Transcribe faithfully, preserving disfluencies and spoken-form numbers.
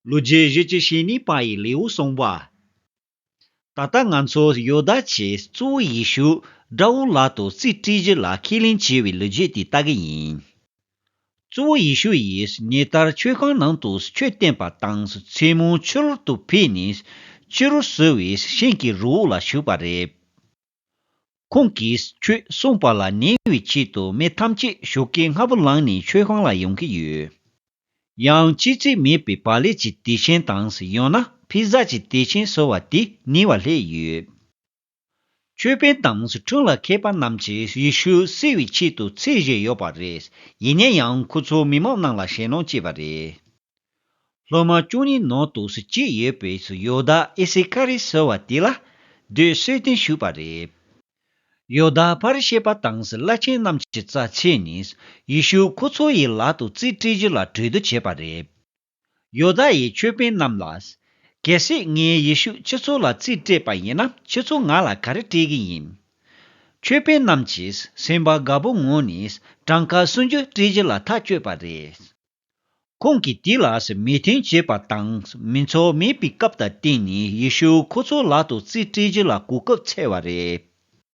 ལོ་རྒྱུས་བཞི་བཅུ་ཞེ་གཉིས་པ་ཡི་ལེའུ་གསུམ་པ། ད་ལྟ་ང་ཚོ་ཡོ་དཱ་ཆེས་གཙོ་བོ་ཡེ་ཤུ་དགྲ་བོ་ལག་ཏུ་རྩིས་སྤྲད་རྒྱུ་ལ་ཁས་ལེན་བྱས་པའི་ལོ་རྒྱུས་དེ་ལྟ་གི་ཡིན། གཙོ་བོ་ཡེ་ཤུ་ཡིས་ཉེ་ལྟར་མཆོད་ཁང་ནང་དུ་ཆོས་བསྟན་པ་དང་མཚན་མོ་ཕྱི་རོལ་དུ་ཕེབས་ནས་ཕྱི་རོལ་ཟེར་བའི་ཤིང་གི་རི་བོ་ལ་བཞུགས་པ་རེད། ཁོང་གིས་ཆོས་གསུངས་པ་ལ་ཉན་པའི་ཆེད་དུ་མི་ཐམས་ཅད་ཞོགས་ཀས་སྔ་པོ་ལངས་ནས་མཆོད་ཁང་ལ་ཡོང་གི་ཡོད། ཡང་ལྕི་ཚད་མེད་པའི་བག་ལེབ་ཀྱི་དུས་ཆེན་དང་ཡང་ན་ཕི་ཟ་གྱི་དུས་ཆེན་ཟེར་བ་དེ་ཉེ་བར་སླེབས་ཡོད། ཆོས་དཔོན་དང་ཁྲིམས་ལ་མཁས་པ་རྣམས་ཀྱིས་ཡེ་ཤུ་བསད་པའི་ཆེད་དུ་འཚོལ་བཞིན་ཡོད་པ་རེད། ཡིན་ན་ཡང་ཁོ་ཚོ་མི་མང་རྣམས་ལ་ཞེད་སྣང་སྐྱེས་པ་རེད། སློབ་མ་བཅུ་གཉིས་ནང་དུ་གཅིག་ཡོད་པའི་ཡོ་དཱ་ཨི་སི་ཁ་རི་ཟེར་བ་དེ་ལ་སྡོད་གསོལ་སྟོན་ཞུས་པ་རེད། ཡོ་དཱ་ཕ་རི་ཤི་པ་དང་བླ་ཆེན་རྣམས་ཀྱི་རྩ་ཆེ་ནས་ཡེ་ཤུ་ཁོ་ཚོ་ཡི་ལག་ཏུ་རྩིས་སྤྲད་རྒྱུ་ལ་གྲོས་བསྡུར་བྱས་པ་རེད། ཡོ་དཱ་ཡི་ཆོས་དཔོན་རྣམས་ལ། གལ་སྲིད་ངས་ཡེ་ཤུ་ཁྱེད་ཚོ་ལ་རྩིས་སྤྲད་པ་ཡིན་ན་ཁྱེད་ཚོ་ང་ལ་ག་རེ་སྤྲད་ཀྱི་ཡིན། ཆོས་དཔོན་རྣམས་ཀྱིས་སེམས་པ་དགའ་པོ་ངང་ནས་གྲངས་ཀ་སུམ་ཅུ་སྤྲད་རྒྱུ་ལ་ཐག་གཅོད་པ་རེད། ཁོང་གིས་དེ་ལ་མོས་མཐུན་བྱས་པ་དང་མི་ཚོགས་མེད་པའི་སྐབས་དང་བསྟུན་ནས་ཡེ་ཤུ་ཁོ་ཚོ་ལག་ཏུ་རྩིས་སྤྲད་རྒྱུ་ལ་གོ་སྐབས་འཚོལ་བ་རེད།